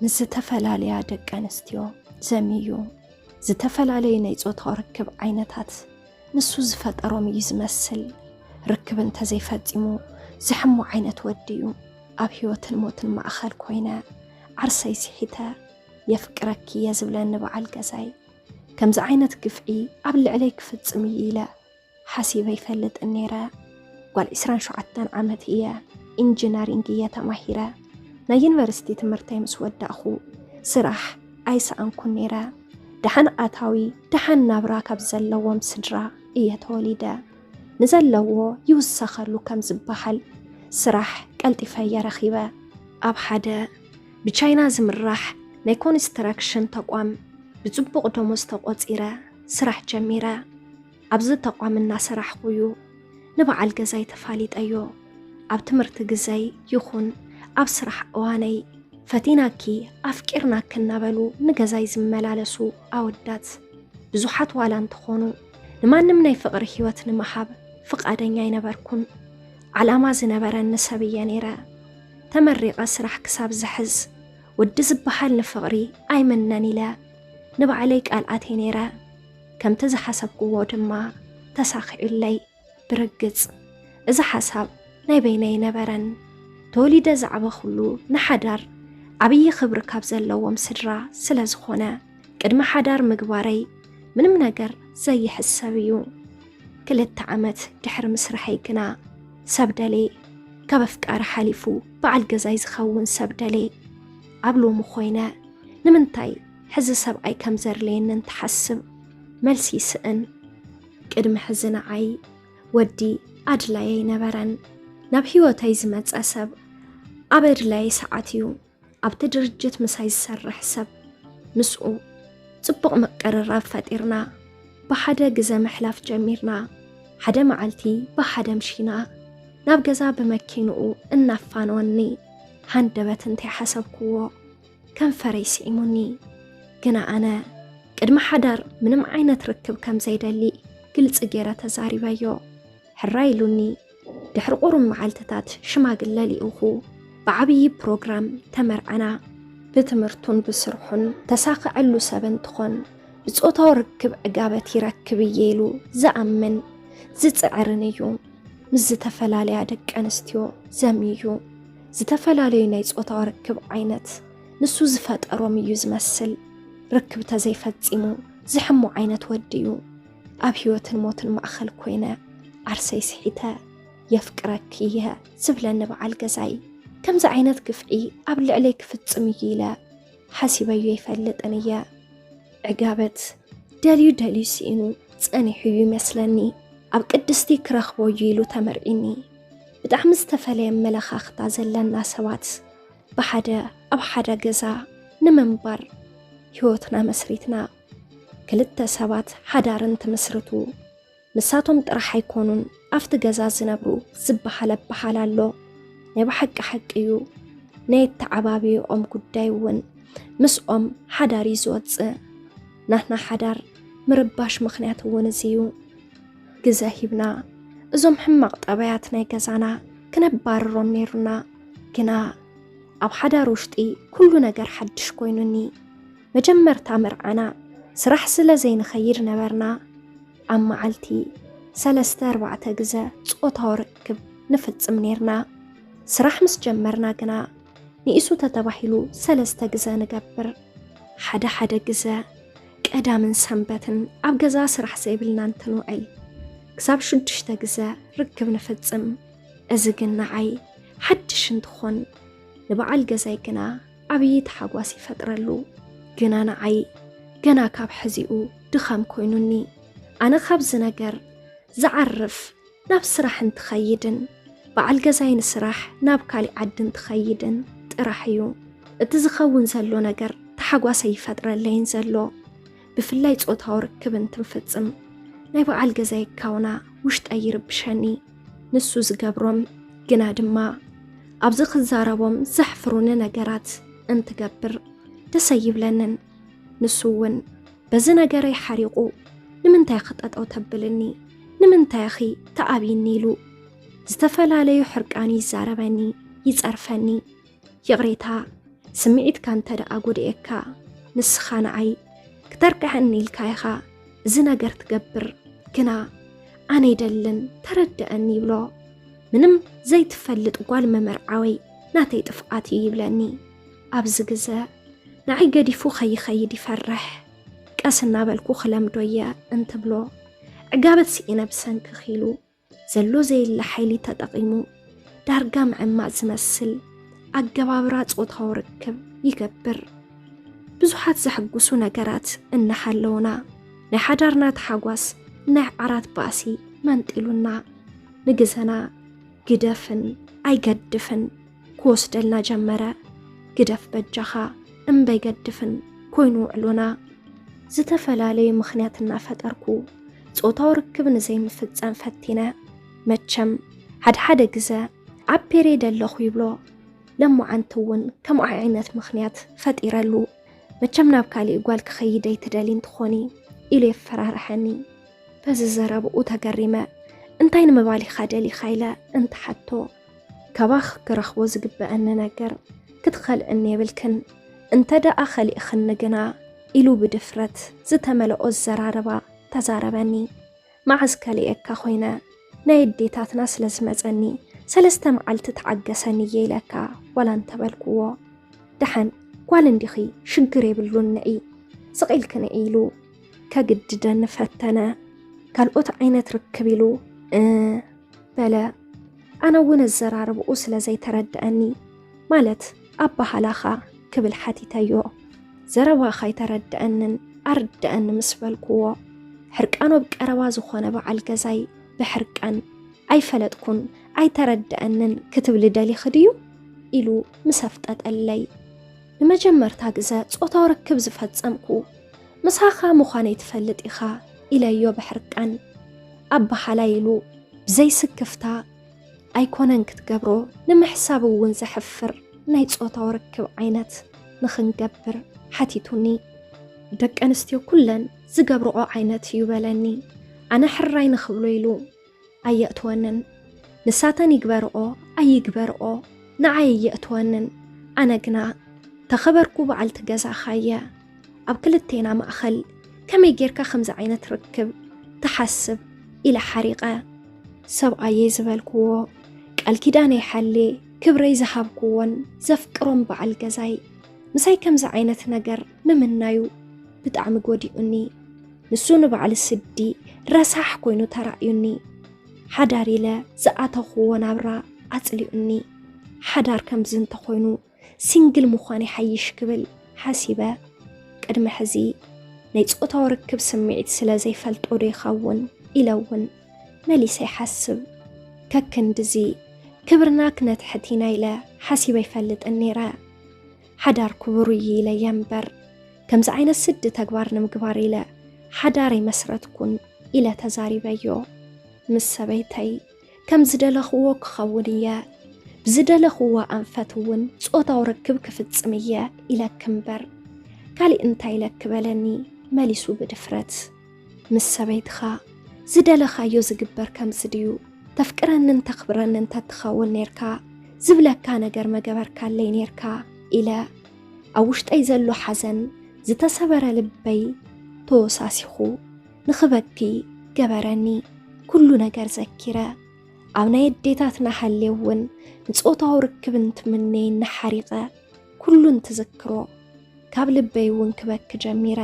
ምስ ዝተፈላለያ ደቂ ኣንስትዮ ዘምዩ። ዝተፈላለዩ ናይ ጾታዊ ርክብ ዓይነታት ንሱ ዝፈጠሮም እዩ ዝመስል። ርክብ እንተዘይፈጺሙ ዝሕሞ ዓይነት ወዲ እዩ። ኣብ ህይወትን ሞትን ማእኸል ኮይነ ዓርሰይ ስሒተ የፍቅረኪ እየ ዝብለኒ በዓል ገዛይ። ከምዚ ዓይነት ግፍዒ ኣብ ልዕለይ ክፍጽም እዩ ኢለ ሓሲበ ኣይፈልጥን ነይረ። ጓል ዕስራን ሸውዓተን ዓመት እየ። ኢንጂነሪንግ እየ ተማሂረ። ናይ ዩኒቨርሲቲ ትምህርተይ ምስ ወዳእኹ ስራሕ ኣይሰኣንኩን ነይረ። ደሓን ኣታዊ፣ ደሓን ናብራ ካብ ዘለዎም ስድራ እየ ተወሊደ። ንዘለዎ ይውሰኸሉ ከም ዝበሃል ስራሕ ቀልጢፈ እየ ረኺበ። ኣብ ሓደ ብቻይና ዝምራሕ ናይ ኮንስትራክሽን ተቋም ብጽቡቕ ደሞዝ ተቖጺረ ስራሕ ጀሚረ። ኣብዚ ተቋም እናሰራሕኹ እዩ ንበዓል ገዛይ ተፋሊጠዮ። ኣብ ትምህርቲ ግዘይ ይኹን ኣብ ስራሕ እዋነይ ፈቲናኪ፣ ኣፍቂርናኪ እናበሉ ንገዛይ ዝመላለሱ ኣወዳት ብዙሓት ዋላ እንተኾኑ፣ ንማንም ናይ ፍቕሪ ህይወት ንምሃብ ፍቓደኛ ኣይነበርኩን። ዓላማ ዝነበረኒ ሰብ እየ ነይረ። ተመሪቐ ስራሕ ክሳብ ዝሕዝ፣ ወዲ ዝበሃል ንፍቕሪ ኣይምነን ኢለ ንባዕለይ ቃል ኣትየ ነይረ። ከምቲ ዝሓሰብክዎ ድማ ተሳኺዑለይ። ብርግጽ፣ እዚ ሓሳብ ናይ በይነይ ኣይነበረን። ተወሊደ ዝዓበኹሉ ንሓዳር ዓብዪ ክብሪ ካብ ዘለዎም ስድራ ስለ ዝኾነ፣ ቅድሚ ሓዳር ምግባረይ ምንም ነገር ዘይሕሰብ እዩ። ክልተ ዓመት ድሕሪ ምስርሐይ ግና ሰብ ደልየ፣ ካብ ኣፍቃሪ ሓሊፉ በዓል ገዛይ ዝኸውን ሰብ ደልየ። ኣብ ሎሚ ኮይነ ንምንታይ ሕዚ ሰብኣይ ከም ዘድለየኒ እንትሓስብ መልሲ ይስእን። ቅድሚ ሕዚ ንዓይ ወዲ ኣድላይ ኣይነበረን። ናብ ህይወተይ ዝመጸ ሰብ ኣብ ኣድላይ ሰዓት እዩ። ኣብቲ ድርጅት ምሳይ ዝሰርሕ ሰብ፣ ምስኡ ጽቡቕ ምቅርራብ ፈጢርና፣ ብሓደ ግዘ ምሕላፍ ጀሚርና። ሓደ መዓልቲ ብሓደ ምሺና ናብ ገዛ ብመኪንኡ እናፋነወኒ፣ ሃንደበት እንተይሓሰብክዎ ከንፈረይ ስዒሙኒ። ግና ኣነ ቅድሚ ሓዳር ምንም ዓይነት ርክብ ከም ዘይደሊ ግልጺ ገይረ ተዛሪበዮ። ሕራይ ኢሉኒ። ድሕሪ ቁሩብ መዓልትታት ሽማግለ ልኢኹ ብዓብዪ ፕሮግራም ተመርዐና። ብትምህርቱን ብስርሑን ተሳኽዐሉ ሰብ እንትኾን፣ ብጾታዊ ርክብ ዕጋበት ይረክብ እየ ኢሉ ዝኣምን ዝጽዕርን እዩ። ምስ ዝተፈላለያ ደቂ ኣንስትዮ ዘምዩ። ዝተፈላለዩ ናይ ጾታዊ ርክብ ዓይነት ንሱ ዝፈጠሮም እዩ ዝመስል። ርክብ ተዘይፈጺሙ ዝሕሞ ዓይነት ወዲ እዩ። ኣብ ህይወትን ሞትን ማእኸል ኮይነ ዓርሰይ ስሒተ የፍቅረኪ እየ ዝብለኒ በዓል ገዛይ፣ ከምዚ ዓይነት ግፍዒ ኣብ ልዕለይ ክፍጽም እዩ ኢለ ሓሲበዮ ኣይፈልጥን እየ። ዕጋበት ደልዩ ደልዩ ስኢኑ ጸኒሑ እዩ ይመስለኒ። ኣብ ቅድስቲ ክረኽቦ እዩ ኢሉ ተመርዒኒ። ብጣዕሚ ዝተፈለየ ኣመለኻኽታ ዘለና ሰባት ብሓደ ኣብ ሓደ ገዛ ንምንባር ህይወትና መስሪትና። ክልተ ሰባት ሓዳር እንትምስርቱ ንሳቶም ጥራሕ ኣይኮኑን ኣብቲ ገዛ ዝነብሩ ዝበሃል ኣበሃል ኣሎ። ናይ ብሓቂ ሓቂ እዩ። ናይ ኣተዓባብይኦም ጉዳይ እውን ምስኦም ሓዳር እዩ ዝወጽእ። ናትና ሓዳር ምርባሽ ምኽንያት እውን እዚ እዩ። ግዘ ሂብና እዞም ሕማቕ ጠባያት ናይ ገዛና ክነባርሮም ነይሩና። ግና ኣብ ሓዳር ውሽጢ ኩሉ ነገር ሓድሽ ኮይኑኒ። መጀመርታ መርዓና ስራሕ ስለ ዘይንኸይድ ነበርና። ኣብ መዓልቲ ሰለስተ ኣርባዕተ ግዘ ጾታዊ ርክብ ንፍጽም ነይርና። ስራሕ ምስ ጀመርና ግና ንኢሱ ተተባሂሉ ሰለስተ ግዘ ንገብር። ሓደ ሓደ ግዘ ቀዳምን ሰንበትን ኣብ ገዛ ስራሕ ዘይብልና እንትንውዕል ክሳብ ሽዱሽተ ግዘ ርክብ ንፍጽም። እዚ ግን ንዓይ ሓድሽ እንትኾን ንበዓል ገዛይ ግና ዓብዪ ተሓጓስ ይፈጥረሉ። ግና ንዓይ ገና ካብ ሕዚኡ ድኻም ኮይኑኒ። ኣነ ካብዚ ነገር ዝዓርፍ ናብ ስራሕ እንትኸይድን በዓል ገዛይ ንስራሕ ናብ ካሊእ ዓዲ እንትኸይድን ጥራሕ እዩ። እቲ ዝኸውን ዘሎ ነገር ተሓጓስ ኣይፈጥረለይን ዘሎ። ብፍላይ ጾታዊ ርክብ እንትንፍጽም ናይ በዓል ገዛይ ካውና ውሽጠይ ይርብሸኒ። ንሱ ዝገብሮም ግና ድማ ኣብዚ ክዛረቦም ዘሕፍሩኒ ነገራት እንትገብር ደስ ኣይብለንን። ንሱ እውን በዚ ነገረይ ሓሪቑ፣ "ንምንታይ ኢኺ ጠጠው ተብልኒ? ንምንታይ ኢኺ ተኣብይኒ?" ኢሉ ዝተፈላለዩ ሕርቃን ይዛረበኒ፣ ይጸርፈኒ። ይቕሬታ፣ ስምዒትካ እንተ ደኣ ጎዲኤካ፣ ንስኻ ንዓይ ክተርክዐኒ ኢልካ ኢኻ እዚ ነገር ትገብር። ግና ኣነ ይደልን፣ ተረድአኒ ይብሎ። ምንም ዘይትፈልጥ ጓል ምምርዓወይ ናተይ ጥፍኣት እዩ ይብለኒ። ኣብዚ ግዘ ንዓይ ገዲፉ ከይኸይድ ይፈርሕ። ቀስ እናበልኩ ክለምዶ እየ እንትብሎ፣ ዕጋበት ስኢነ ብሰንክኺ ኢሉ ዘሎ ዘየለ ሓይሊ ተጠቒሙ ዳርጋ ምዕማፅ ዝመስል ኣገባብራ ጾታዊ ርክብ ይገብር። ብዙሓት ዘሐጉሱ ነገራት እናሃለውና፣ ናይ ሓዳርና ተሓጓስ ናይ ዓራት ባእሲ መንጢሉና፣ ንግዘና ግደፍን ኣይገድፍን ክወስደልና ጀመረ። ግደፍ በጃኻ እምበይ ገድፍን ኮይኑ ውዕሎና። ዝተፈላለዩ ምኽንያት እናፈጠርኩ ጾታዊ ርክብ ንዘይምፍጸም ፈቲነ። መቸም ሓድሓደ ግዘ ኣብ ፔሬድ ኣለኹ ይብሎ። ለማዓንቲ እውን ከምኡ ዓይነት ምኽንያት ፈጢረሉ። መቸም ናብ ካሊእ ጓል ክኸይድ ኣይትደልይን ትኾኒ ኢሉ የፈራርሐኒ። በዚ ዘረብኡ ተገሪመ፣ እንታይ ንምባል ኢኻ ደሊኻ ኢለ እንትሓቶ፣ ካባኽ ክረኽቦ ዝግበኣኒ ነገር ክትኸልእኒ የብልክን፣ እንተ ደኣ ኸሊእኽኒ ግና ኢሉ ብድፍረት ዝተመልኦ ኣዘራርባ ተዛረበኒ። መዓዝ ከልእየካ ኮይነ፣ ናይ ኣዴታትና ስለ ዝመጸኒ ሰለስተ መዓልቲ ተዓገሰኒ እየ ኢለካ ዋላ እንተበልክዎ፣ ደሓን ጓል እንዲኺ ሽግር የብሉን ንዒ፣ ስቕ ኢልኪ ንዒ ኢሉ ከግድደኒ ፈተነ። ካልኦት ዓይነት ርክብ ኢሉ እ በለ። ኣነ እውን ኣዘራርብኡ ስለ ዘይተረድኣኒ፣ ማለት ኣበሃህላኻ ክብል ሓቲተዮ። ዘረባኻ ኣይተረድኣንን ኣርድኣኒ ምስ በልክዎ፣ ሕርቃኑ ኣብ ቀረባ ዝኾነ በዓል ገዛይ ብሕርቃን ኣይፈለጥኩን ኣይተረድኣንን ክትብሊ ደሊኺ ድዩ? ኢሉ ምስ ኣፍጠጠለይ። ንመጀመርታ ግዘ ጾታዊ ርክብ ዝፈጸምኩ ምሳኻ ምዃነይ ትፈልጥ ኢኻ ኢለዮ ብሕርቃን። ኣበሃህላይ ኢሉ ብዘይ ስክፍታ ኣይኮነን ክትገብሮ፣ ንምሕሳብ እውን ዘሕፍር ናይ ጾታዊ ርክብ ዓይነት ንኽንገብር ሓቲቱኒ። ደቂ ኣንስትዮ ኩለን ዝገብርኦ ዓይነት እዩ በለኒ። ኣነ ሕራይ ንኽብሎ ኢሉ ኣየእትወንን። ንሳተን ይግበርኦ ኣይግበርኦ ንዓይ ኣየእትወንን። ኣነ ግና ተኸበርኩ በዓልቲ ገዛኻ እየ። ኣብ ክልቴና ማእኸል ከመይ ጌርካ ከምዚ ዓይነት ርክብ ትሓስብ? ኢለ ሓሪቐ። ሰብኣየይ ዝበልክዎ፣ ቃል ኪዳነይ ሓልየ ክብረይ ዝሃብክዎን ዘፍቅሮን በዓል ገዛይ ምሳይ ከምዚ ዓይነት ነገር ምምናዩ ብጣዕሚ ጎዲኡኒ። ንሱ ንባዕሊ ስዲ ረሳሕ ኮይኑ ተራእዩኒ። ሓዳር ኢለ ዝኣተኽዎ ናብራ ኣጽሊኡኒ። ሓዳር ከምዚ እንተኾይኑ ሲንግል ምዃን ይሓይሽ ክብል ሓሲበ። ቅድሚ ሕዚ ናይ ጾታዊ ርክብ ስምዒት ስለ ዘይፈልጦ ዶ ይኸውን ኢለ እውን መሊሰ ይሓስብ። ከክንድዚ ክብርና ክነትሕት ኢና ኢለ ሓሲበ ኣይፈልጥን ነይረ። ሓዳር ክቡር እዩ ኢለ እየ እምበር፣ ከምዚ ዓይነት ስዲ ተግባር ንምግባር ኢለ ሓዳር ኣይመስረትኩን ኢለ ተዛሪበዮ። ምስ ሰበይተይ ከም ዝደለኽዎ ክኸውን እየ፣ ብዝደለኽዎ ኣንፈት እውን ጾታዊ ርክብ ክፍጽም እየ ኢለኪ እምበር፣ ካሊእ እንታይ ኢለኪ በለኒ መሊሱ ብድፍረት። ምስ ሰበይትኻ ዝደለኻዮ ዝግበር ከምዚ ድዩ? ተፍቅረንን ተኽብረንን ተትኸውን ኔርካ ዝብለካ ነገር መገበርካለይ ኔርካ ኢለ ኣብ ውሽጠይ ዘሎ ሓዘን ዝተሰበረ ልበይ ተወሳሲኹ ንኽበኪ ገበረኒ። ኩሉ ነገር ዘኪረ ኣብ ናይ ኣዴታትና ሃልየ እውን ንጾታዊ ርክብ እንትምነየኒ ሓሪቐ ኩሉ እንትዝክሮ ካብ ልበይ እውን ክበኪ ጀሚረ።